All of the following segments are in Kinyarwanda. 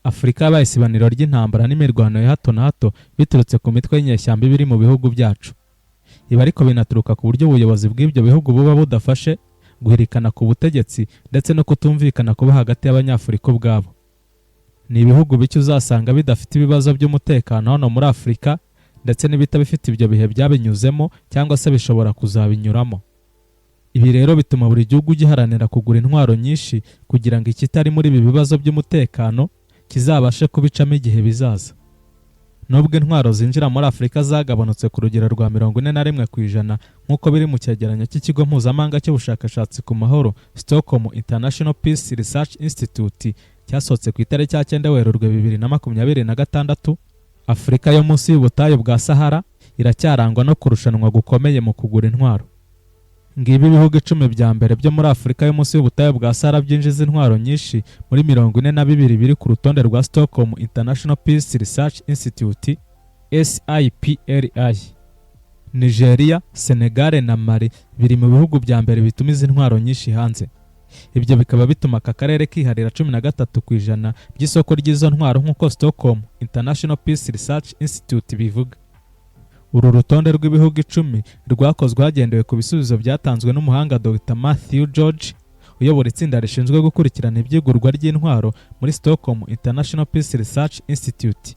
Afurika yabaye isibaniro ry'intambara n'imirwano ya hato na hato biturutse ku mitwe y'inyeshyamba iba iri mu bihugu byacu. Ibi ariko binaturuka ku buryo ubuyobozi bw'ibyo bihugu buba budafashe guhirikana ku butegetsi ndetse no kutumvikana kuba hagati y'Abanyafurika ubwabo. Ni ibihugu bike uzasanga bidafite ibibazo by'umutekano hano muri Afurika, ndetse n'ibitabifite ibyo bihe byabinyuzemo cyangwa se bishobora kuzabinyuramo. Ibi rero bituma buri gihugu giharanira kugura intwaro nyinshi kugira ngo ikitari muri ibi bibazo by'umutekano kizabashe kubicamo igihe bizaza. Nubwo intwaro zinjira muri Afurika zagabanutse ku rugero rwa 41% nk'uko biri mu cyegeranyo cy'ikigo mpuzamahanga cy'ubushakashatsi ku mahoro, Stockholm International Peace Research Institute, cyasohotse ku itariki ya 9 Werurwe 2026, Afurika yo munsi y'ubutayu bwa Sahara iracyarangwa no kurushanwa gukomeye mu kugura intwaro. Ngibi ibihugu 10 bya mbere byo muri Afurika yo munsi y'ubutayu bwa Sahara byinjiza intwaro nyinshi muri 42 biri ku rutonde rwa Stockholm International Peace Research Institute, SIPRI. Nigeria, Senegal na Mali biri mu bihugu bya mbere bitumiza intwaro nyinshi hanze. Ibyo bikaba bituma aka karere kiharira 13% by'isoko ry'izo ntwaro nk'uko Stockholm International Peace Research Institute bivuga. Uru rutonde rw'ibihugu 10 rwakozwe hagendewe ku bisubizo byatanzwe n'umuhanga Dr Matthew George, uyobora itsinda rishinzwe gukurikirana ibyigurwa ry'intwaro muri Stockholm International Peace Research Institute.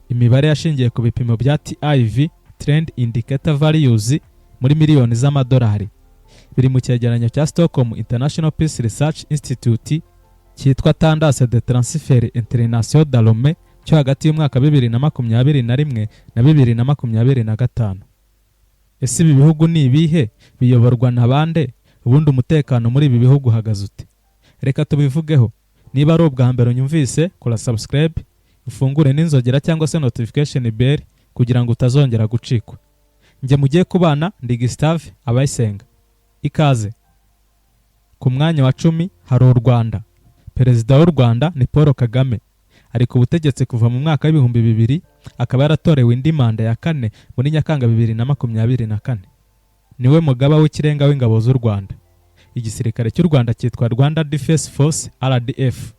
Imibare yashingiye ku bipimo bya TIV, Trend Indicator Values, muri miliyoni z'amadolari. Biri mu cyegeranyo cya Stockholm International Peace Research Institute cyitwa Tendances des Transferts Internationaux d'Armes cyo hagati y'umwaka 2021 na 2025. Ese ibi bihugu ni ibihe? Biyoborwa na bande? Ubundi umutekano muri ibi bihugu uhagaze ute? Reka tubivugeho. Niba ari ubwa mbere unyumvise, kora subscribe, ufungure n'inzogera cyangwa se notification bell kugira ngo utazongera gucikwa. Njye mugiye kubana ndi Gustave Abayisenga. Ikaze. Ku mwanya wa 10 hari u Rwanda. Perezida w'u Rwanda ni Paul Kagame. Ari ku butegetsi kuva mu mwaka w'2000, akaba yaratorewe indi manda ya kane muri Nyakanga 2024. Niwe mugaba w'ikirenga w'ingabo z'u Rwanda. Igisirikare cy'u Rwanda cyitwa Rwanda Defense Force, RDF.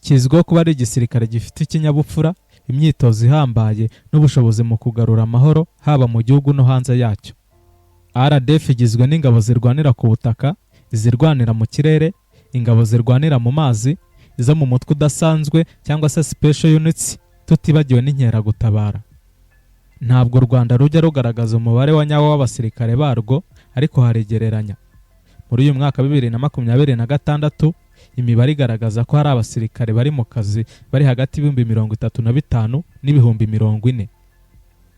Kizwiho kuba ari igisirikare gifite ikinyabupfura, imyitozo ihambaye n'ubushobozi mu kugarura amahoro haba mu gihugu no hanze yacyo. RDF igizwe n'ingabo zirwanira ku butaka, izirwanira mu kirere, ingabo zirwanira mu mazi, izo mu mutwe udasanzwe cyangwa se special units, tutibagiwe n'inkeragutabara. Ntabwo u Rwanda rujya rugaragaza umubare wa nyawo w'abasirikare barwo, ariko hari igereranya. Muri uyu mwaka 2026, imibare igaragaza ko hari abasirikare bari mu kazi bari hagati y'35,000 n'ibihumbi 40,000.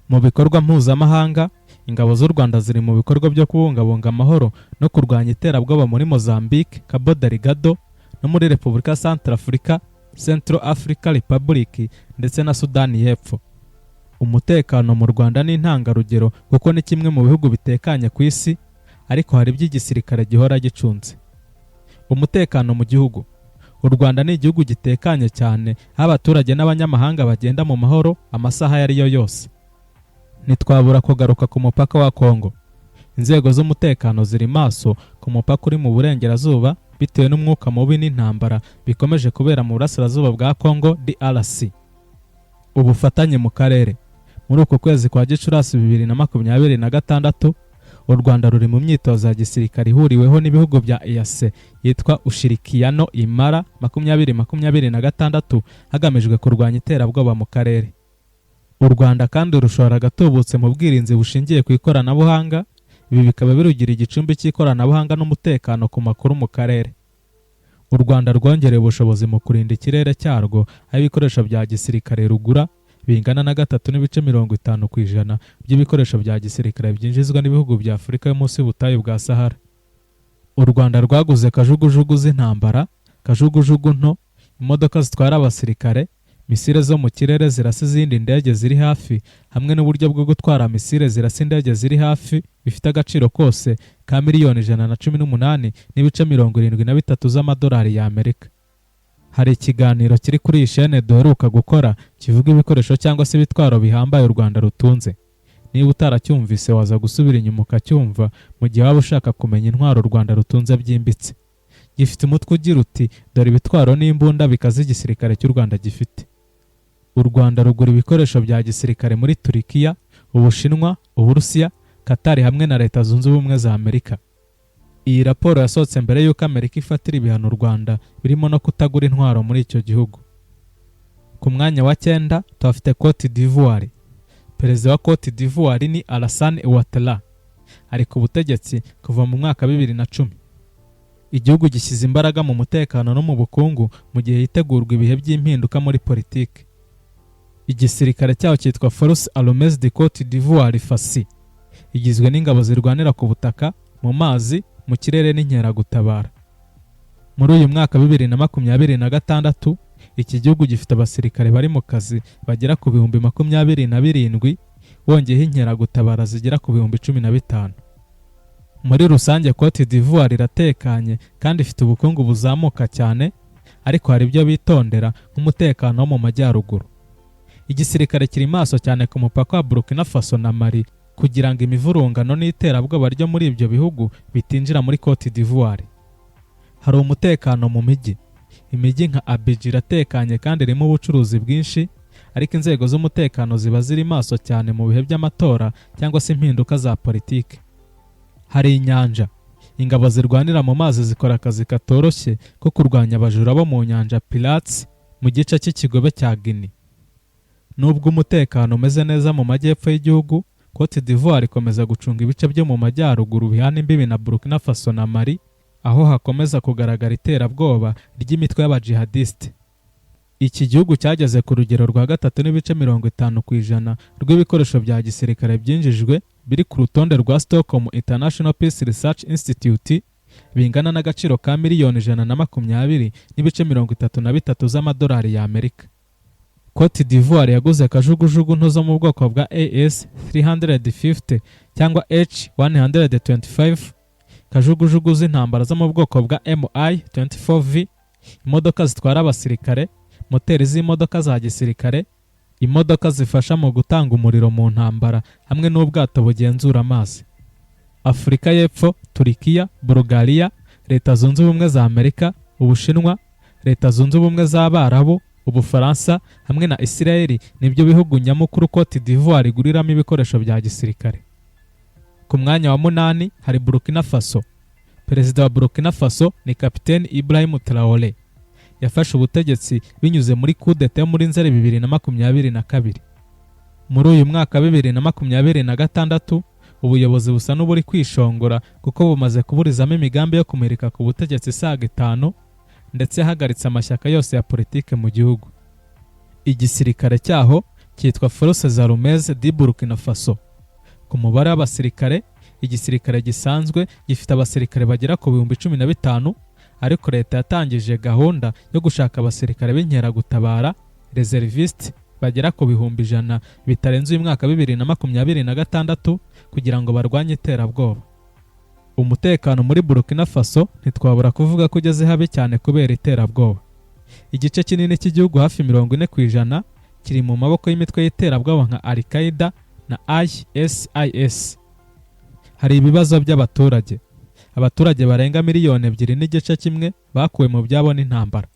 Mu bikorwa mpuzamahanga, ingabo z'u Rwanda ziri mu bikorwa byo kubungabunga amahoro no kurwanya iterabwoba muri Mozambique, Cabo Delgado, no muri Repubulika Centrafrica, Central Africa Republic, ndetse na Sudani y'Epfo. Umutekano mu Rwanda ni intangarugero kuko ni kimwe mu bihugu bitekanye ku isi, ariko hari iby'igisirikare gihora gicunze. Umutekano mu gihugu. U Rwanda ni igihugu gitekanye cyane, aho abaturage n'abanyamahanga bagenda mu mahoro amasaha ayo ari yo yose. Ntitwabura kugaruka ku mupaka wa Kongo. Inzego z'umutekano ziri maso ku mupaka uri mu burengerazuba bitewe n'umwuka mubi n'intambara bikomeje kubera mu burasirazuba bwa Kongo, DRC. Ubufatanye mu karere. Muri uku kwezi kwa Gicurasi 2026, u Rwanda ruri mu myitozo ya gisirikare ihuriweho n'ibihugu bya EAC yitwa Ushirikiano Imara 2026, hagamijwe kurwanya iterabwoba mu karere. U Rwanda kandi rushora agatubutse mu bwirinzi bushingiye ku ikoranabuhanga. Ibi bikaba birugira igicumbi cy'ikoranabuhanga n'umutekano ku makuru mu karere. U Rwanda rwongereye ubushobozi mu kurinda ikirere cyarwo, aho ibikoresho bya gisirikare rugura bingana na 3.50% by'ibikoresho bya gisirikare byinjizwa n'ibihugu bya Afurika yo munsi y'ubutayu bwa Sahara. U Rwanda rwaguze kajugujugu z'intambara, kajugujugu nto, imodoka zitwara abasirikare, misile zo mu kirere zirasa izindi ndege ziri hafi, hamwe n'uburyo bwo gutwara misile zirasa indege ziri hafi bifite agaciro kose ka miliyoni 118.73 z'amadolari y'Amerika. Hari ikiganiro kiri kuri iyi shene duheruka gukora kivuga ibikoresho cyangwa se ibitwaro bihambaye u Rwanda rutunze. Niba utaracyumvise, waza gusubira inyuma ukacyumva mu gihe waba ushaka kumenya intwaro u Rwanda rutunze byimbitse. Gifite umutwe ugira uti: "Dore ibitwaro n'imbunda bikaze igisirikare cy'u Rwanda gifite." U Rwanda rugura ibikoresho bya gisirikare muri Turikiya, Ubushinwa, Uburusiya, Katari hamwe na Leta Zunze Ubumwe za Amerika. Iyi raporo yasohotse mbere y'uko Amerika ifatira ibihano u Rwanda, birimo no kutagura intwaro muri icyo gihugu. Ku mwanya wa cyenda tuhafite Cote d'Ivoire. Perezida wa Cote d'Ivoire ni Alassane Ouattara, ari ku butegetsi kuva mu mwaka 2010. Igihugu gishyize imbaraga mu mutekano no mu bukungu mu gihe hitegurwa ibihe by'impinduka muri politiki. Igisirikare cyaho cyitwa Forces Armées de Cote d'Ivoire, FACI. Igizwe n'ingabo zirwanira ku butaka, mu mazi, mu kirere n'inkeragutabara. Muri uyu mwaka 2026, iki gihugu gifite abasirikare bari mu kazi bagera ku 27,000, wongeyeho inkeragutabara zigera ku 15,000. Muri rusange, Cote d'Ivoire iratekanye kandi ifite ubukungu buzamuka cyane, ariko hari ibyo bitondera nk'umutekano wo mu majyaruguru. Igisirikare kiri maso cyane ku mupaka wa Burkina Faso na Mali kugira ngo imivurungano n'iterabwoba ryo muri ibyo bihugu bitinjira muri Cote d'Ivoire. Hari umutekano mu mijyi. Imijyi nka Abidjan iratekanye kandi irimo ubucuruzi bwinshi, ariko inzego z'umutekano ziba ziri maso cyane mu bihe by'amatora cyangwa se impinduka za politiki. Hari inyanja. Ingabo zirwanira mu mazi zikora akazi katoroshye ko kurwanya abajura bo mu nyanja, pirates, mu gice cy'ikigobe cya Guinea. Nubwo umutekano umeze neza mu majyepfo y'igihugu, Cote d'Ivoire ikomeza gucunga ibice byo mu majyaruguru bihana imbibi na Burkina Faso na Mali, aho hakomeza kugaragara iterabwoba ry'imitwe y'abajihadisite. Iki gihugu cyageze ku rugero rwa 3.50% rw'ibikoresho bya gisirikare byinjijwe biri ku rutonde rwa Stockholm International Peace Research Institute, bingana n'agaciro ka miliyoni 120.33 z'amadolari y'Amerika. Cote d'Ivoire yaguze kajugujugu nto zo mu bwoko bwa AS 350 cyangwa H 125, kajugujugu z'intambara zo mu bwoko bwa MI 24V, imodoka zitwara abasirikare, moteri z'imodoka za gisirikare, imodoka zifasha mu gutanga umuriro mu ntambara hamwe n'ubwato bugenzura amazi. Afurika y'Epfo, Turikiya, Bulugariya, Leta Zunze Ubumwe za Amerika, Ubushinwa, Leta Zunze Ubumwe z'Abarabu, Ubufaransa hamwe na Isirayeli nibyo bihugu nyamukuru Cote d'Ivoire iguriramo ibikoresho bya gisirikare. Ku mwanya wa munani hari Burkina Faso. Perezida wa Burkina Faso ni Kapiteni Ibrahim Traore. Yafashe ubutegetsi binyuze muri kudeta yo muri Nzeri 2022. Muri uyu mwaka 2026, ubuyobozi busa n'uburi kwishongora kuko bumaze kuburizamo imigambi yo kumurika ku butegetsi isaga 5, ndetse yahagaritse amashyaka yose ya politike mu gihugu. Igisirikare cyaho cyitwa Forces Armées du Burkina Faso. Ku mubare w'abasirikare, igisirikare gisanzwe gifite abasirikare bagera ku 15,000, ariko leta yatangije gahunda yo gushaka abasirikare b'inkeragutabara, réservistes, bagera ku 100,000 bitarenze uyu mwaka 2026 kugira ngo barwanye iterabwoba. Umutekano muri Burkina Faso ntitwabura kuvuga ko ugeze habi cyane kubera iterabwoba. Igice kinini cy'igihugu, hafi 40%, kiri mu maboko y'imitwe y'iterabwoba nka Al-Qaeda na ISIS. Hari ibibazo by'abaturage. Abaturage barenga miliyoni 2.5 bakuwe mu byabo n'intambara.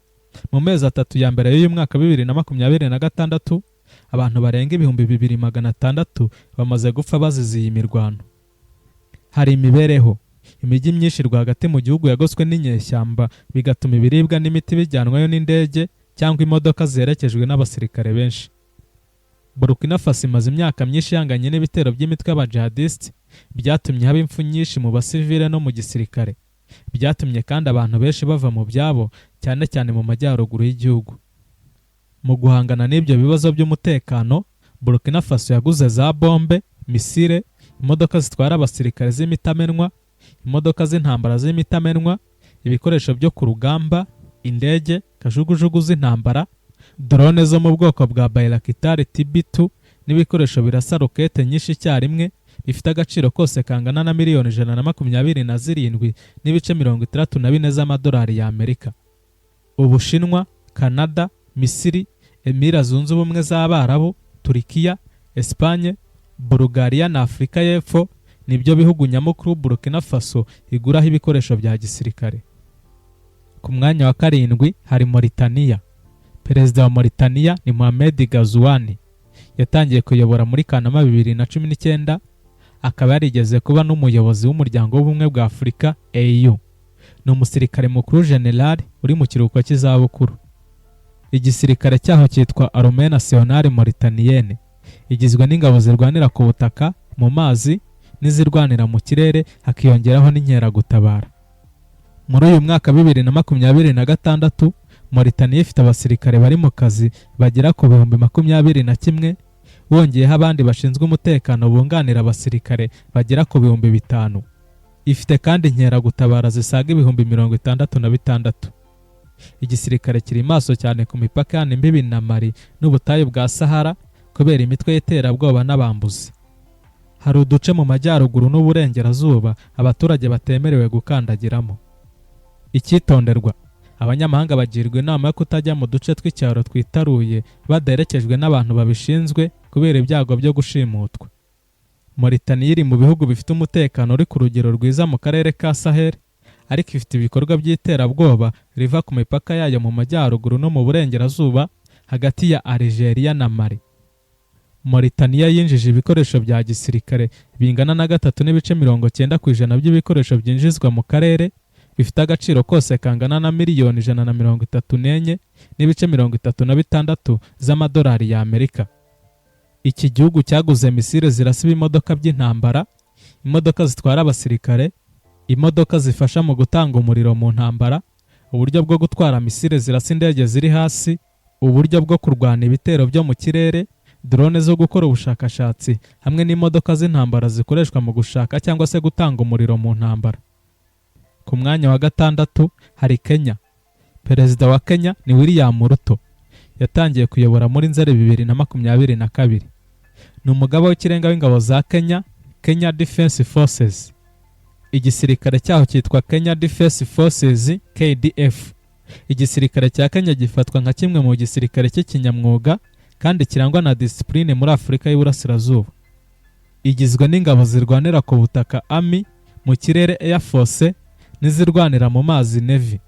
Mu mezi 3 ya mbere y'uyu mwaka 2026, abantu barenga 2600 bamaze gupfa bazize iyi mirwano. Hari imibereho. Imijyi myinshi rwagati mu gihugu yagoswe n'inyeshyamba, bigatuma ibiribwa n'imiti bijyanwayo n'indege cyangwa imodoka ziherekejwe n'abasirikare benshi. Burkina Faso imaze imyaka myinshi ihanganye n'ibitero by'imitwe y'abajihadisite, byatumye haba impfu nyinshi mu basivile no mu gisirikare. Byatumye kandi abantu benshi bava mu byabo, cyane cyane mu majyaruguru y'igihugu. Mu guhangana n'ibyo bibazo by'umutekano, Burkina Faso yaguze za bombe, misile, imodoka zitwara abasirikare z'imitamenwa, imodoka z'intambara z'imitamenwa, ibikoresho byo ku rugamba, indege, kajugujugu z'intambara, drone zo mu bwoko bwa Bayraktar TB2 n'ibikoresho birasa rokete nyinshi icyarimwe, bifite agaciro kose kangana na miliyoni 127.64 z'amadolari y'Amerika. Ubushinwa, Kanada, Misiri, Emira Zunze Ubumwe z'Abarabu, Turikiya, Espagne, Bulugariya na Afurika y'Epfo nibyo bihugu nyamukuru Burkina Faso iguraho ibikoresho bya gisirikare. Ku mwanya wa karindwi hari Mauritania. Perezida wa Mauritania ni Mohamed Ghazouani. Yatangiye kuyobora muri Kanama 2019, akaba yarigeze kuba n'umuyobozi w'Umuryango w'Ubumwe bwa Afurika, AU. Ni umusirikare mukuru, general, uri mu kiruhuko cy'izabukuru. Igisirikare cyaho cyitwa Armée Nationale Mauritanienne. Igizwe n'ingabo zirwanira ku butaka, mu mazi n'izirwanira mu kirere, hakiyongeraho n'inkeragutabara. Muri uyu mwaka 2026, Mauritania ifite abasirikare bari mu kazi bagera ku 21,000, wongeyeho abandi bashinzwe umutekano bunganira abasirikare bagera ku 5000. Ifite kandi inkeragutabara zisaga 66,000. Igisirikare kiri maso cyane ku mipaka ihana imbibi na Mali n'ubutayu bwa Sahara kubera imitwe y'iterabwoba n'abambuzi. Hari uduce mu majyaruguru n'uburengerazuba abaturage batemerewe gukandagiramo. Icyitonderwa: abanyamahanga bagirwa inama yo kutajya mu duce tw'icyaro twitaruye badaherekejwe n'abantu babishinzwe kubera ibyago byo gushimutwa. Mauritania iri mu bihugu bifite umutekano uri ku rugero rwiza mu karere ka Sahel, ariko ifite ibikorwa by'iterabwoba riva ku mipaka yayo mu majyaruguru no mu burengerazuba, hagati ya Algeria na Mali. Mauritania yinjije ibikoresho bya gisirikare bingana na 3.90% by'ibikoresho byinjizwa mu karere, bifite agaciro kose kangana na miliyoni 134.36 z'amadolari y'Amerika. Iki gihugu cyaguze misile zirasa ibimodoka by'intambara, imodoka zitwara abasirikare, imodoka zifasha mu gutanga umuriro mu ntambara, uburyo bwo gutwara misile zirasa indege ziri hasi, uburyo bwo kurwana ibitero byo mu kirere, drone zo gukora ubushakashatsi, hamwe n'imodoka z'intambara zikoreshwa mu gushaka cyangwa se gutanga umuriro mu ntambara. Ku mwanya wa gatandatu hari Kenya. Perezida wa Kenya ni William Ruto. Yatangiye kuyobora muri Nzeri 2022. Ni umugaba w'ikirenga w'ingabo za Kenya, Kenya Defence Forces. Igisirikare cyaho cyitwa Kenya Defence Forces, KDF. Igisirikare cya Kenya gifatwa nka kimwe mu gisirikare cy'ikinyamwuga kandi kirangwa na disipurine muri Afurika y'Iburasirazuba. Igizwe n'ingabo zirwanira ku butaka, Army, mu kirere, Air Force, n'izirwanira mu mazi, Navy.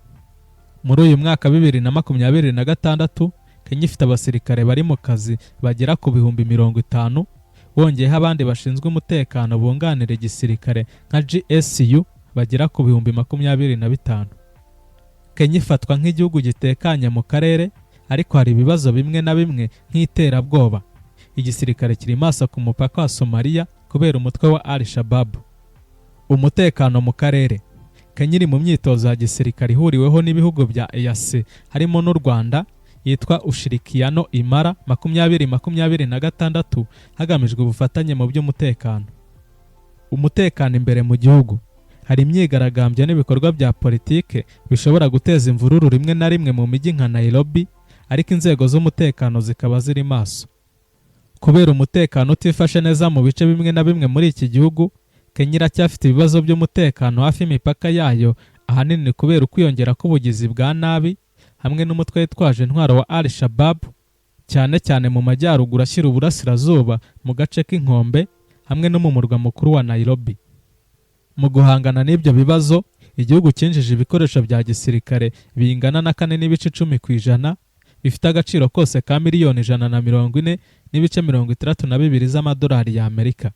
Muri uyu mwaka 2026, Kenya ifite abasirikare bari mu kazi bagera ku 50,000, wongeyeho abandi bashinzwe umutekano bunganira igisirikare nka GSU bagera ku 25,000. Kenya ifatwa nk'igihugu gitekanye mu karere, ariko hari ibibazo bimwe na bimwe nk'iterabwoba. Igisirikare kiri maso ku mupaka wa Somalia kubera umutwe wa Al Shabab. Umutekano mu karere: Kenya iri mu myitozo ya gisirikare ihuriweho n'ibihugu bya EAC harimo n'u Rwanda, yitwa Ushirikiano Imara 2026, hagamijwe ubufatanye mu by'umutekano. Umutekano imbere mu gihugu: hari imyigaragambyo n'ibikorwa bya politike bishobora guteza imvururu rimwe na rimwe mu mijyi nka Nairobi, ariko inzego z'umutekano zikaba ziri maso. Kubera umutekano utifashe neza mu bice bimwe na bimwe muri iki gihugu, Kenya iracyafite ibibazo by'umutekano hafi y'imipaka yayo, ahanini kubera ukwiyongera k'ubugizi bwa nabi hamwe n'umutwe witwaje intwaro wa Al Shabab, cyane cyane mu majyaruguru ashyira uburasirazuba, mu gace k'inkombe hamwe no mu murwa mukuru wa Nairobi. Mu guhangana n'ibyo bibazo, igihugu cyinjije ibikoresho bya gisirikare bingana na 4.10%, bifite agaciro kose ka miliyoni 140.62 z'amadolari y'Amerika.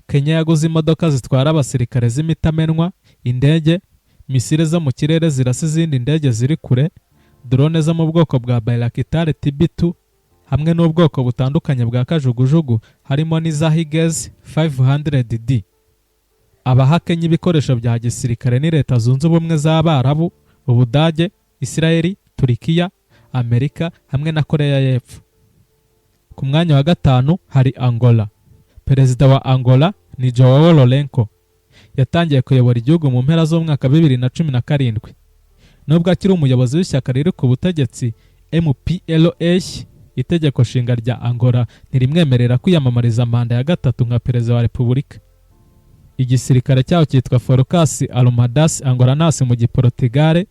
Kenya yaguze imodoka zitwara abasirikare z'imitamenwa, indege, misile zo mu kirere zirasa izindi ndege ziri kure, drone zo mu bwoko bwa Bayraktar TB2, hamwe n'ubwoko butandukanye bwa kajugujugu harimo n'iza Higgins 500D. Abaha Kenya ibikoresho bya gisirikare ni Leta Zunze Ubumwe z'Abarabu, Ubudage, Isirayeli, Turikiya, Amerika hamwe na Koreya y'Epfo. Ku mwanya wa gatanu hari Angola. Perezida wa Angola ni Joao Lourenço. Yatangiye kuyobora igihugu mu mpera z'umwaka 2017. Nubwo akiri umuyobozi w'ishyaka riri ku butegetsi, MPLA, itegeko nshinga rya Angola ntirimwemerera kwiyamamariza manda ya gatatu nka perezida wa repubulika. Igisirikare cyaho cyitwa Forças Armadas Angolanas mu Giportigale,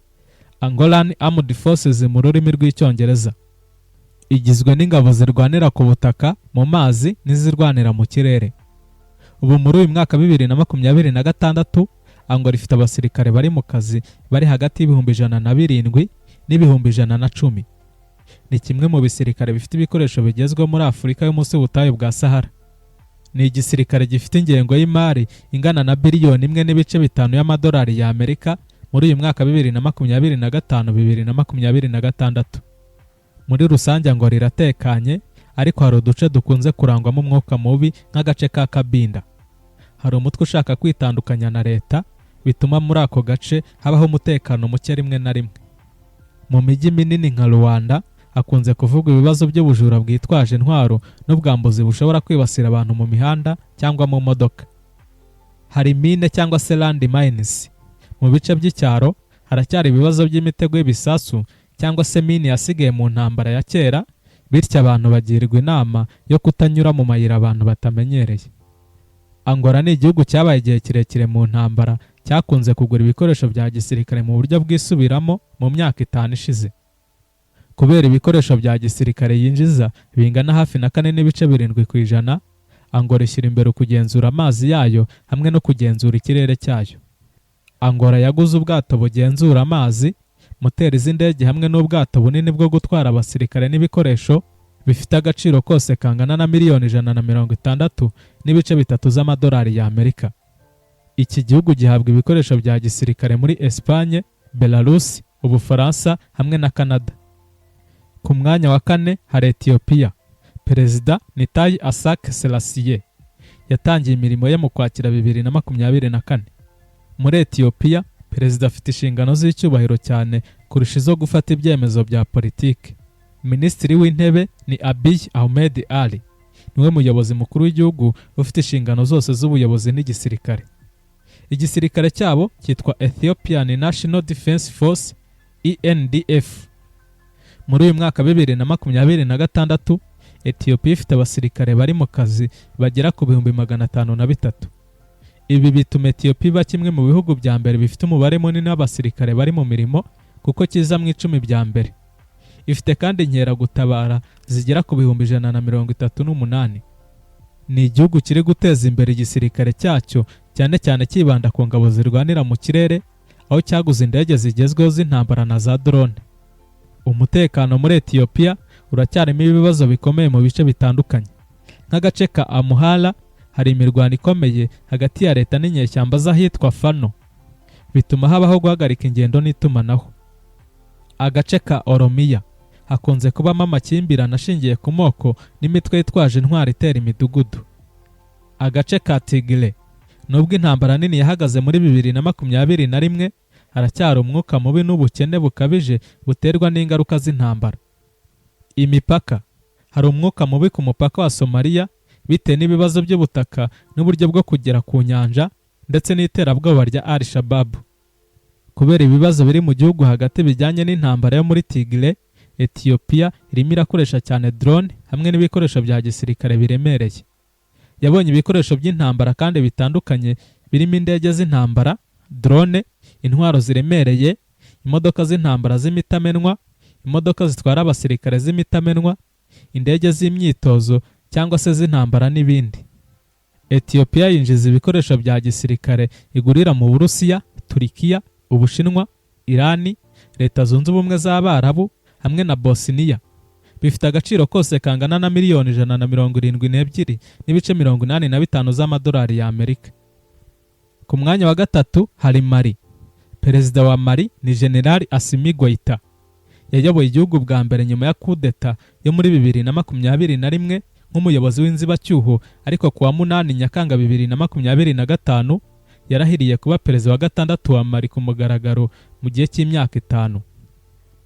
Angolan Armed Forces mu rurimi rw'Icyongereza. Igizwe n'ingabo zirwanira ku butaka, mu mazi n'izirwanira mu kirere. Ubu muri uyu mwaka 2026, Angola ifite abasirikare bari mu kazi bari hagati y'107,000 n'110,000. Ni kimwe mu bisirikare bifite ibikoresho bigezweho muri Afurika yo munsi y'ubutayu bwa Sahara. Ni igisirikare gifite ingengo y'imari ingana na biliyoni 1.5 y'amadolari y'Amerika muri uyu mwaka 2025, 2026. Muri rusange Angola iratekanye, ariko hari uduce dukunze kurangwamo umwuka mubi nk'agace ka Kabinda. Hari umutwe ushaka kwitandukanya na leta, bituma muri ako gace habaho umutekano muke rimwe na rimwe. Mu mijyi minini nka Luanda hakunze kuvugwa ibibazo by'ubujura bwitwaje intwaro n'ubwambuzi bushobora kwibasira abantu mu mihanda cyangwa mu modoka. Hari mine cyangwa se land mines. Mu bice by'icyaro haracyari ibibazo by'imitego y'ibisasu cyangwa se mine yasigaye mu ntambara ya kera, bityo abantu bagirwa inama yo kutanyura mu mayira abantu batamenyereye. Angola ni igihugu cyabaye igihe kirekire mu ntambara, cyakunze kugura ibikoresho bya gisirikare mu buryo bwisubiramo mu myaka 5 ishize. Kubera ibikoresho bya gisirikare yinjiza bingana hafi na 4.7%, Angola ishyira imbere kugenzura amazi yayo hamwe no kugenzura ikirere cyayo. Angola yaguze ubwato bugenzura amazi, moteri z'indege hamwe n'ubwato bunini bwo gutwara abasirikare n'ibikoresho bifite agaciro kose kangana na miliyoni 160.3 z'amadolari y'Amerika. Iki gihugu gihabwa ibikoresho bya gisirikare muri Espagne, Belarus, Ubufaransa hamwe na Canada. Ku mwanya wa kane hari Ethiopia. Perezida ni Taye Asake Selassie. Yatangiye imirimo ye mu Kwakira 2024. Muri Ethiopia, perezida afite inshingano z'icyubahiro cyane kurusha izo gufata ibyemezo bya politiki. Minisitiri w'Intebe ni Abiy Ahmed Ali. Niwe muyobozi mukuru w'igihugu ufite inshingano zose z'ubuyobozi n'igisirikare. Igisirikare cyabo cyitwa Ethiopian National Defense Force, ENDF. Muri uyu mwaka 2026, Ethiopia ifite abasirikare bari mu kazi bagera ku 503,000. Ibi bituma Ethiopia iba kimwe mu bihugu bya mbere bifite umubare munini w'abasirikare bari mu mirimo, kuko kiza mu 10 bya mbere. Ifite kandi inkeragutabara zigera ku 138,000. Ni igihugu kiri guteza imbere igisirikare cyacyo, cyane cyane cyibanda ku ngabo zirwanira mu kirere, aho cyaguze indege zigezweho z'intambara na za drone. Umutekano muri Ethiopia uracyarimo ibibazo bikomeye mu bice bitandukanye. Nk'agace ka Amhara hari imirwano ikomeye hagati ya leta n'inyeshyamba z'ahitwa Fano, bituma habaho guhagarika ingendo n'itumanaho. Agace ka Oromiya hakunze kubamo amakimbirane ashingiye ku moko n'imitwe yitwaje intwaro itera imidugudu. Agace ka Tigre, nubwo intambara nini yahagaze muri 2021, haracyari umwuka mubi n'ubukene bukabije buterwa n'ingaruka z'intambara. Imipaka: hari umwuka mubi ku mupaka wa Somaliya bitewe n'ibibazo by'ubutaka n'uburyo bwo kugera ku nyanja ndetse n'iterabwoba rya Al Shabaab. Kubera ibibazo biri mu gihugu hagati bijyanye n'intambara yo muri Tigre, Ethiopia irimo irakoresha cyane drone hamwe n'ibikoresho bya gisirikare biremereye. Yabonye ibikoresho by'intambara kandi bitandukanye birimo indege z'intambara, drone, intwaro ziremereye, imodoka z'intambara z'imitamenwa, imodoka zitwara abasirikare z'imitamenwa, indege z'imyitozo cyangwa se z'intambara n'ibindi. Ethiopia yinjiza ibikoresho bya gisirikare igurira mu Burusiya, Turikiya, Ubushinwa, Irani, Leta Zunze Ubumwe z'Abarabu hamwe na Bosniya. Bifite agaciro kose kangana na miliyoni 172.85 z'amadolari y'Amerika. Ku mwanya wa gatatu hari Mali. Perezida wa Mali ni General Assimi Goïta. Yayoboye igihugu bwa mbere nyuma ya kudeta yo muri 2021 nk'umuyobozi w'inzibacyuho, ariko ku wa 8 Nyakanga 2025 yarahiriye kuba perezida wa gatandatu wa Mali ku mugaragaro mu gihe cy'imyaka 5.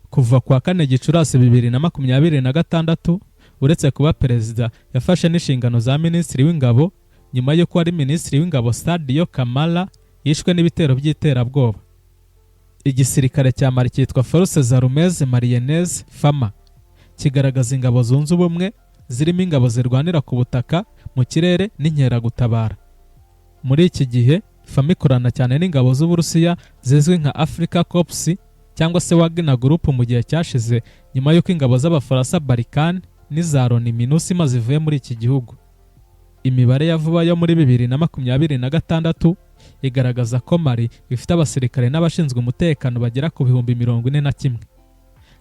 Kuva ku wa 4 Gicurasi 2026, uretse kuba perezida, yafashe n'inshingano za minisitiri w'ingabo nyuma y'uko wari minisitiri w'ingabo Sadio Camara yishwe n'ibitero by'iterabwoba. Igisirikare cya Mali cyitwa Forces Armées Maliennes, FAMA. Kigaragaza ingabo zunze ubumwe zirimo ingabo zirwanira ku butaka, mu kirere n'inkeragutabara. Muri iki gihe FAMA ikorana cyane n'ingabo z'Uburusiya zizwi nka Africa Corps cyangwa se Wagner Group mu gihe cyashize, nyuma y'uko ingabo z'Abafaransa Barkhane n'iza Loni MINUSMA zivuye muri iki gihugu. Imibare ya vuba yo muri 2026 igaragaza ko Mali ifite abasirikare n'abashinzwe umutekano bagera ku 41,000.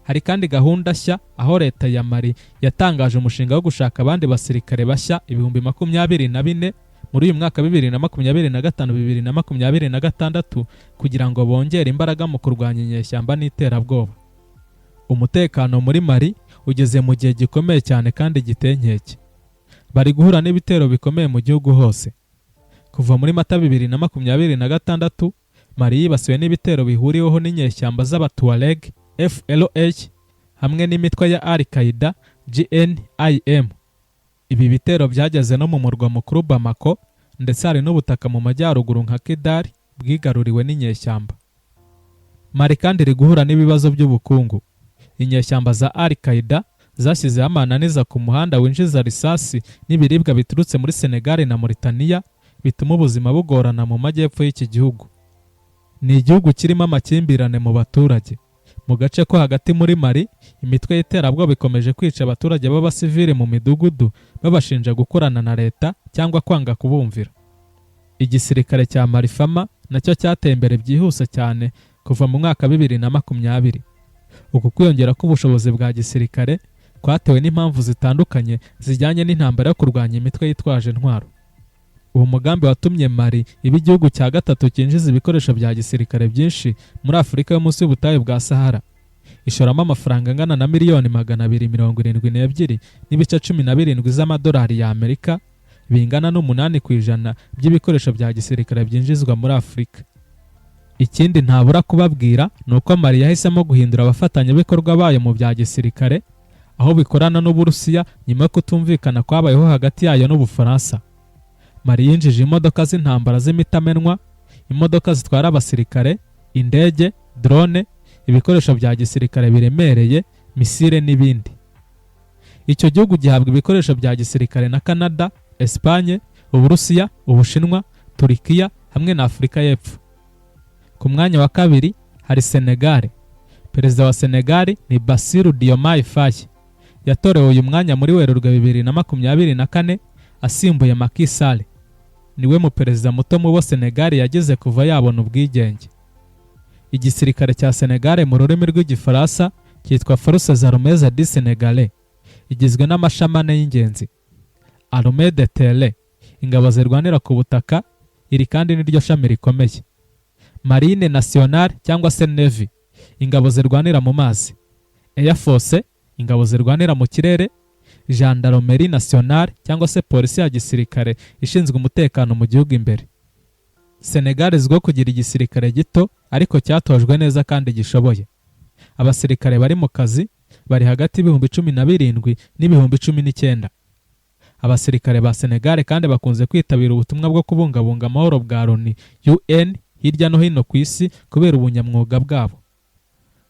Hari kandi gahunda nshya aho leta ya Mali yatangaje umushinga wo gushaka abandi basirikare bashya 24,000 muri uyu mwaka 2025, 2026, kugira ngo bongere imbaraga mu kurwanya inyeshyamba n'iterabwoba. Umutekano muri Mali ugeze mu gihe gikomeye cyane kandi giteye inkeke. Bari guhura n'ibitero bikomeye mu gihugu hose. Kuva muri Mata 2026, Mali yibasiwe n'ibitero bihuriweho n'inyeshyamba z'Abatuareg FLA hamwe n'imitwe ya Al Qaeda JNIM. Ibi bitero byageze no mu murwa mukuru Bamako, ndetse hari n'ubutaka mu majyaruguru nka Kidal bwigaruriwe n'inyeshyamba. Mali kandi iri guhura n'ibibazo by'ubukungu. Inyeshyamba za Al Qaeda zashyizeho amananiza ku muhanda winjiza risasi n'ibiribwa biturutse muri Senegal na Mauritania, bituma ubuzima bugorana mu majyepfo y'iki gihugu. Ni igihugu kirimo amakimbirane mu baturage. Mu gace ko hagati muri Mali, imitwe y'iterabwoba ikomeje kwica abaturage b'abasivili mu midugudu, babashinja gukorana na leta cyangwa kwanga kubumvira. Igisirikare cya Mali, FAMa, nacyo cyateye imbere byihuse cyane kuva mu mwaka 2020. Uku kwiyongera k'ubushobozi bwa gisirikare kwatewe n'impamvu zitandukanye zijyanye n'intambara yo kurwanya imitwe yitwaje intwaro. Uwo mugambi watumye Mali iba igihugu cya gatatu cyinjiza ibikoresho bya gisirikare byinshi muri Afurika yo munsi y'ubutayu bwa Sahara, ishoramo amafaranga angana na miliyoni 272.17 z'amadolari y'Amerika, bingana n'8% by'ibikoresho bya gisirikare byinjizwa muri Afurika. Ikindi ntabura kubabwira ni uko Mali yahisemo guhindura abafatanyabikorwa bayo mu bya gisirikare, aho bikorana n'Uburusiya nyuma yo kutumvikana kwabayeho hagati yayo n'Ubufaransa. Mali yinjije imodoka z'intambara z'imitamenwa, imodoka zitwara abasirikare, indege, drone, ibikoresho bya gisirikare biremereye, misile n'ibindi. Icyo gihugu gihabwa ibikoresho bya gisirikare na Canada, Espagne, Uburusiya, Ubushinwa, Turikiya hamwe na Afurika y'Epfo. Ku mwanya wa kabiri hari Senegal. Perezida wa Senegal ni Bassirou Diomaye Faye. Yatorewe uyu mwanya muri Werurwe 2024, asimbuye Macky Sall. Niwe mu perezida muto mu bo Senegal yagize kuva yabona ubwigenge. Igisirikare cya Senegal, mu rurimi rw'Igifaransa cyitwa Forces Armées du Sénégal, igizwe n'amashami ane y'ingenzi. Armée de Terre, ingabo zirwanira ku butaka, iri kandi niryo shami rikomeye. Marine Nationale cyangwa se Navy, ingabo zirwanira mu mazi. Air Force, ingabo zirwanira mu kirere. Gendarmerie Nationale cyangwa se polisi ya gisirikare ishinzwe umutekano mu gihugu imbere. Senegal izwiho kugira igisirikare gito ariko cyatojwe neza kandi gishoboye. Abasirikare bari mu kazi bari hagati y'17,000 n'19,000. Abasirikare ba Senegal kandi bakunze kwitabira ubutumwa bwo kubungabunga amahoro bwa Loni, UN, hirya no hino ku isi kubera ubunyamwuga bwabo.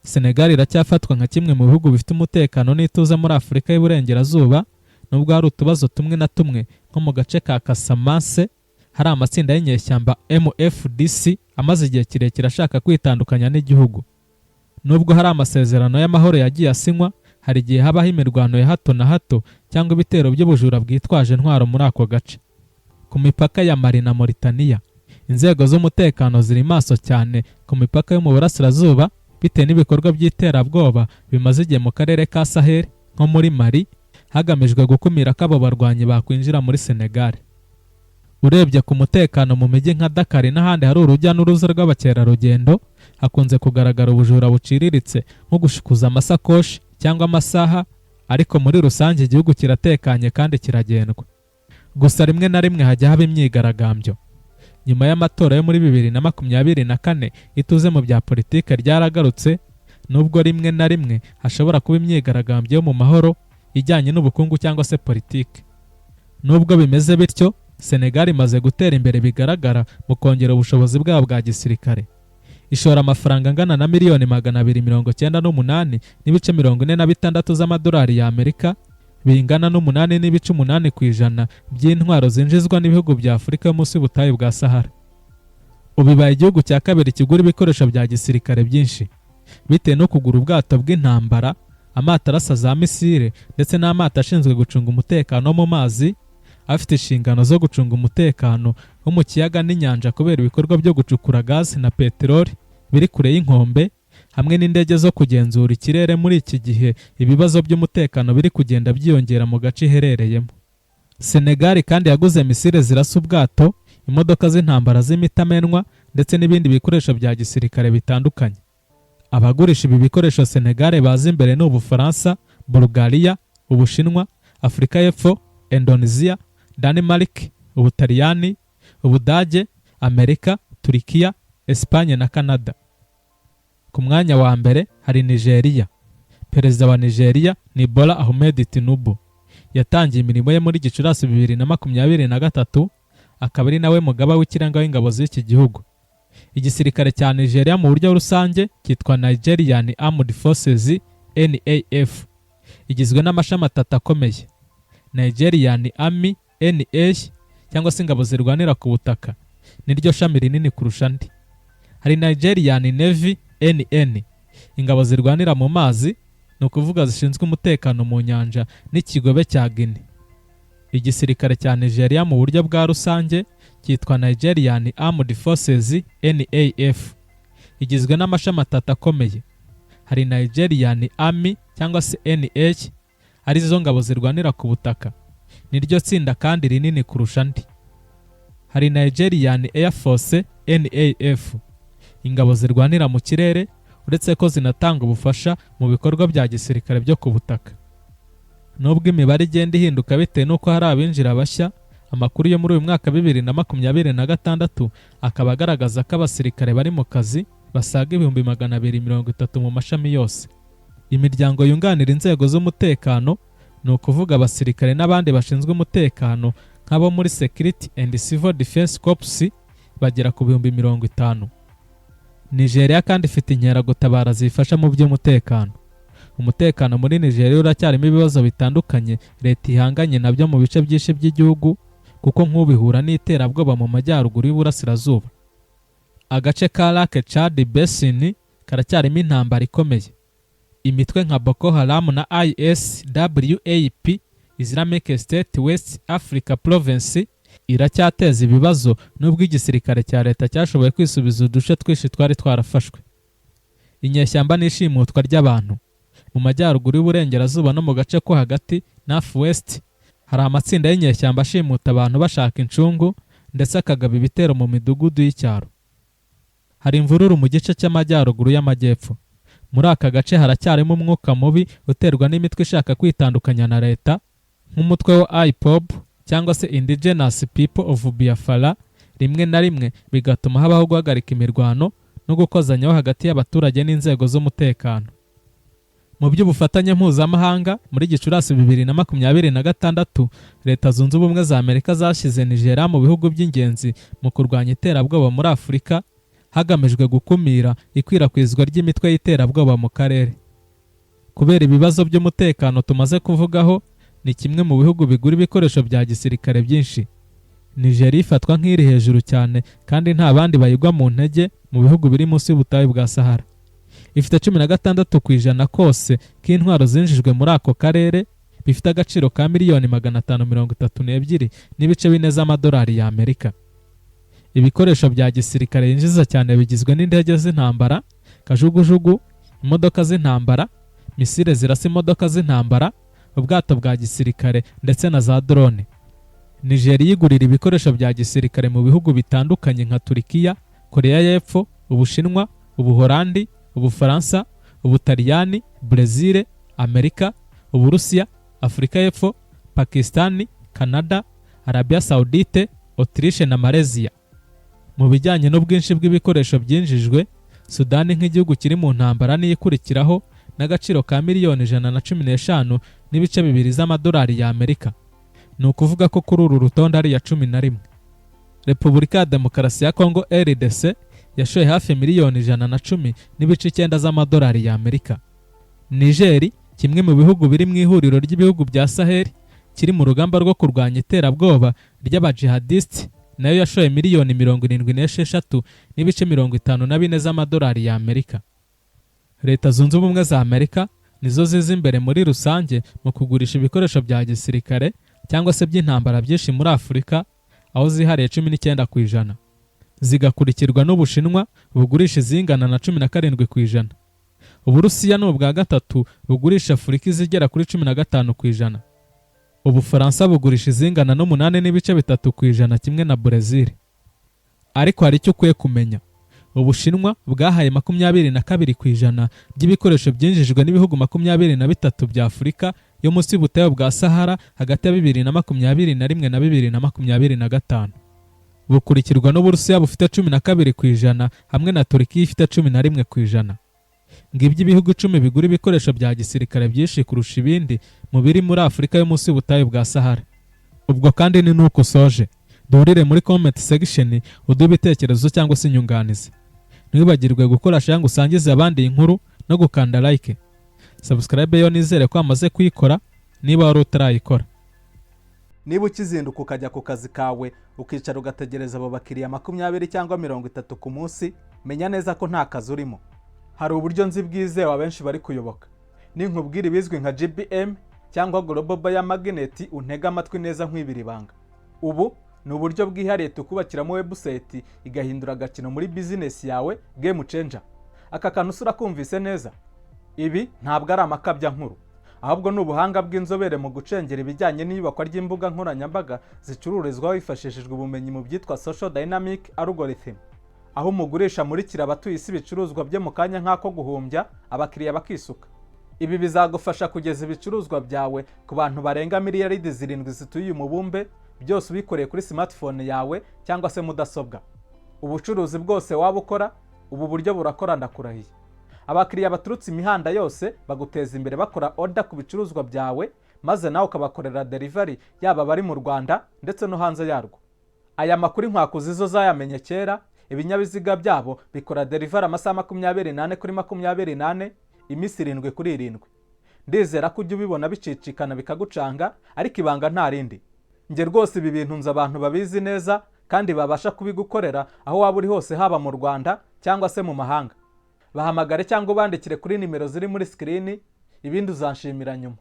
Senegal iracyafatwa nka kimwe mu bihugu bifite umutekano n'ituze muri Afurika y'Iburengerazuba, nubwo hari utubazo tumwe na tumwe nko mu gace ka Casamance hari amatsinda y'inyeshyamba MFDC amaze igihe kirekire ashaka kwitandukanya n'igihugu. Nubwo hari amasezerano y'amahoro yagiye asinywa, hari igihe habaho imirwano ya hato na hato cyangwa ibitero by'ubujura bwitwaje intwaro muri ako gace. Ku mipaka ya Mali na Mauritania, inzego z'umutekano ziri maso cyane ku mipaka yo mu burasirazuba bitewe n'ibikorwa by'iterabwoba bimaze igihe mu karere ka Sahel nko muri Mali, hagamijwe gukumira ko abo barwanyi bakwinjira muri Senegal. Urebye ku mutekano mu mijyi nka Dakar n'ahandi hari urujya n'uruza rw'abakerarugendo, hakunze kugaragara ubujura buciriritse nko gushikuza amasakoshi cyangwa amasaha, ariko muri rusange igihugu kiratekanye kandi kiragendwa. Gusa rimwe na rimwe hajya haba imyigaragambyo. Nyuma y'amatora yo muri 2024, ituze mu bya politike ryaragarutse, nubwo rimwe na rimwe hashobora kuba imyigaragambyo yo mu mahoro ijyanye n'ubukungu cyangwa se politike. Nubwo bimeze bityo, Senegal imaze gutera imbere bigaragara mu kongera ubushobozi bwabo bwa gisirikare. Ishora amafaranga angana na miliyoni 298.46 z'amadolari y'Amerika, bingana n'8.8% by'intwaro zinjizwa n'ibihugu bya Afurika yo munsi y'ubutayu bwa Sahara. Ubu ibaye igihugu cya kabiri kigura ibikoresho bya gisirikare byinshi, bitewe no kugura ubwato bw'intambara, amato arasa za misile ndetse n'amato ashinzwe gucunga umutekano wo mu mazi. Afite inshingano zo gucunga umutekano wo mu kiyaga n'inyanja kubera ibikorwa byo gucukura gazi na peteroli biri kure y'inkombe, hamwe n'indege zo kugenzura ikirere. Muri iki gihe ibibazo by'umutekano biri kugenda byiyongera mu gace iherereyemo. Senegal kandi yaguze misile zirasa ubwato, imodoka z'intambara z'imitamenwa ndetse n'ibindi bikoresho bya gisirikare bitandukanye. Abagurisha ibi bikoresho Senegal baza imbere ni Ubufaransa, Bulgaria, Ubushinwa, Afurika y'Epfo, Indonesia, Denmark, Ubutaliyani, Ubudage, Amerika, Turikiya, Espagne na Canada. Ku mwanya wa mbere hari Nigeria. Perezida wa Nigeria ni Bola Ahmed Tinubu. Yatangiye imirimo ye muri Gicurasi 2023, akaba ari nawe mugaba w'ikirenga w'ingabo z'iki gihugu. Igisirikare cya Nigeria mu buryo rusange cyitwa Nigerian Armed Forces, NAF. Igizwe n'amashami atatu akomeye: Nigerian Army, NA, cyangwa se ingabo zirwanira ku butaka, niryo shami rinini kurusha andi. Hari Nigerian Navy, NN, ingabo zirwanira mu mazi, ni ukuvuga zishinzwe umutekano mu nyanja n'ikigobe cya Guinea. Igisirikare cya Nigeria mu buryo bwa rusange cyitwa Nigerian Armed Forces, NAF. Igizwe n'amashami atatu akomeye. Hari Nigerian Army cyangwa se NA, arizo ngabo zirwanira ku butaka, niryo tsinda kandi rinini kurusha andi. Hari Nigerian Air Force, NAF, ingabo zirwanira mu kirere, uretse ko zinatanga ubufasha mu bikorwa bya gisirikare byo ku butaka. Nubwo imibare igenda ihinduka bitewe n'uko hari abinjira bashya, amakuru yo muri uyu mwaka 2026 akaba agaragaza ko abasirikare bari mu kazi basaga 230,000 mu mashami yose. Imiryango yunganira inzego z'umutekano, ni ukuvuga abasirikare n'abandi bashinzwe umutekano nk'abo muri Security and Civil Defense Corps, bagera ku 50,000. Nigeria kandi ifite inkeragutabara zifasha mu by'umutekano. Umutekano muri Nigeria uracyarimo ibibazo bitandukanye leta ihanganye nabyo mu bice byinshi by'igihugu, kuko nk'ubihura n'iterabwoba mu majyaruguru y'uburasirazuba. Agace ka Lake Chad Basin karacyarimo intambara ikomeye. Imitwe nka Boko Haram na ISWAP, Islamic State West Africa Province, iracyateza ibibazo, nubwo igisirikare cya leta cyashoboye kwisubiza uduce twinshi twari twarafashwe. Inyeshyamba n'ishimutwa ry'abantu mu majyaruguru y'uburengerazuba no mu gace ko hagati, North West, hari amatsinda y'inyeshyamba ashimuta abantu bashaka incungu ndetse akagaba ibitero mu midugudu y'icyaro. Hari imvururu mu gice cy'amajyaruguru y'amajyepfo. Muri aka gace haracyarimo umwuka mubi uterwa n'imitwe ishaka kwitandukanya na leta, nk'umutwe wa IPOB cyangwa se Indigenous People of Biafra, rimwe na rimwe bigatuma habaho guhagarika imirwano no gukozanyaho hagati y'abaturage n'inzego z'umutekano. Mu by'ubufatanye mpuzamahanga, muri Gicurasi 2026, Leta Zunze Ubumwe za Amerika zashyize Nigeria mu bihugu by'ingenzi mu kurwanya iterabwoba muri Afurika, hagamijwe gukumira ikwirakwizwa ry'imitwe y'iterabwoba mu karere. Kubera ibibazo by'umutekano tumaze kuvugaho, ni kimwe mu bihugu bigura ibikoresho bya gisirikare byinshi. Nigeria ifatwa nk'iri hejuru cyane kandi nta bandi bayigwa mu ntege mu bihugu biri munsi y'ubutayu bwa Sahara. Ifite 16% kose k'intwaro zinjijwe muri ako karere, bifite agaciro ka miliyoni 532.4 z'amadolari y'Amerika. Ibikoresho bya gisirikare yinjiza cyane bigizwe n'indege z'intambara, kajugujugu, imodoka z'intambara, misile zirasa imodoka z'intambara, ubwato bwa gisirikare ndetse na za drone. Nigeria igurira ibikoresho bya gisirikare mu bihugu bitandukanye nka Turikiya, Koreya y'Epfo, Ubushinwa, Ubuholandi, Ubufaransa, Ubutaliyani, Brezil, Amerika, Uburusiya, Afurika y'Epfo, Pakistani, Canada, Arabia Saudite, Autriche na Malaysia. Mu bijyanye n'ubwinshi bw'ibikoresho byinjijwe, Sudani nk'igihugu kiri mu ntambara niyo ikurikiraho n'agaciro ka miliyoni 115.2 z'amadolari y'Amerika. Ni ukuvuga ko kuri uru rutonde ari iya 11. Repubulika ya Demokarasi ya Kongo, RDC, yashoye hafi miliyoni 110.9 z'amadolari y'Amerika. Niger, kimwe mu bihugu biri mu ihuriro ry'ibihugu bya Sahel kiri mu rugamba rwo kurwanya iterabwoba ry'abajihadisiti, nayo yashoye miliyoni 76.54 z'amadolari y'Amerika. Leta Zunze Ubumwe za Amerika nizo ziza imbere muri rusange mu kugurisha ibikoresho bya gisirikare. cyangwa se by'intambara byinshi muri Afurika, aho zihariye 19%, zigakurikirwa n'Ubushinwa bugurisha izingana na 17%. Uburusiya ni ubwa gatatu bugurisha Afurika izigera kuri 15%. Ubufaransa bugurisha izingana n'8.3%, kimwe na Brezil. Ariko hari icyo ukwiye kumenya: Ubushinwa bwahaye 22% by'ibikoresho byinjijwe n'ibihugu 23 bya Afurika yo munsi y'ubutayu bwa Sahara hagati ya 2021 na 2025. Bukurikirwa n'Uburusiya bufite 12% hamwe na Turukiya ifite 11%. Ngibyo ibihugu 10 bigura ibikoresho bya gisirikare byinshi kurusha ibindi mu biri muri Afurika yo munsi y'ubutayu bwa Sahara. Ubwo kandi ni nuko usoje. Duhurire muri comment section uduhe ibitekerezo cyangwa se inyunganizi. Ntiwibagirwe gukora share ngo usangize abandi iyi nkuru no gukanda like. Subscribe yo nizere ko wamaze kuyikora niba wari utarayikora. Niba ukizinduka ukajya ku kazi kawe, ukicara ugategereza abo bakiriya 20 cyangwa 30 ku munsi, menya neza ko nta kazi urimo. Hari uburyo nzi bwizewe abenshi bari kuyoboka. Ninkubwira ibizwi nka GBM cyangwa Global Buyer Magnet, untege amatwi neza nkwibira ibanga. Ubu ni uburyo bwihariye tukubakiramo website igahindura agakino muri bizinesi yawe, game changer. Aka kantu usura kumvise neza. Ibi ntabwo ari amakabya nkuru, ahubwo ni ubuhanga bw'inzobere mu gucengera ibijyanye n'iyubakwa ry'imbuga nkoranyambaga zicururizwaho hifashishijwe ubumenyi mu byitwa social dynamic algorithm, aho umugurisha amurikira abatuye isi ibicuruzwa bye mu kanya nk'ako guhumbya, abakiriya bakisuka. Ibi bizagufasha kugeza ibicuruzwa byawe ku bantu barenga miliyaridi 7 zituye uyu mubumbe, byose ubikoreye kuri smartphone yawe cyangwa se mudasobwa. Ubucuruzi bwose waba ukora, ubu buryo burakora, ndakurahiye. Abakiriya baturutse imihanda yose baguteza imbere bakora order ku bicuruzwa byawe, maze nawe ukabakorera delivery, yaba abari mu Rwanda ndetse no hanze yarwo. Aya makuru inkwakuzi zo zayamenye kera. Ibinyabiziga byabo bikora delivery amasaha 24 kuri 24, iminsi 7 kuri 7. Ndizera ko ujya ubibona bicicikana bikagucanga, ariko ibanga nta rindi. Njye rwose ibi bintu nzi abantu babizi neza kandi babasha kubigukorera aho waba uri hose, haba mu Rwanda cyangwa se mu mahanga. Bahamagare cyangwa ubandikire kuri nimero ziri muri screen, ibindi uzanshimira nyuma.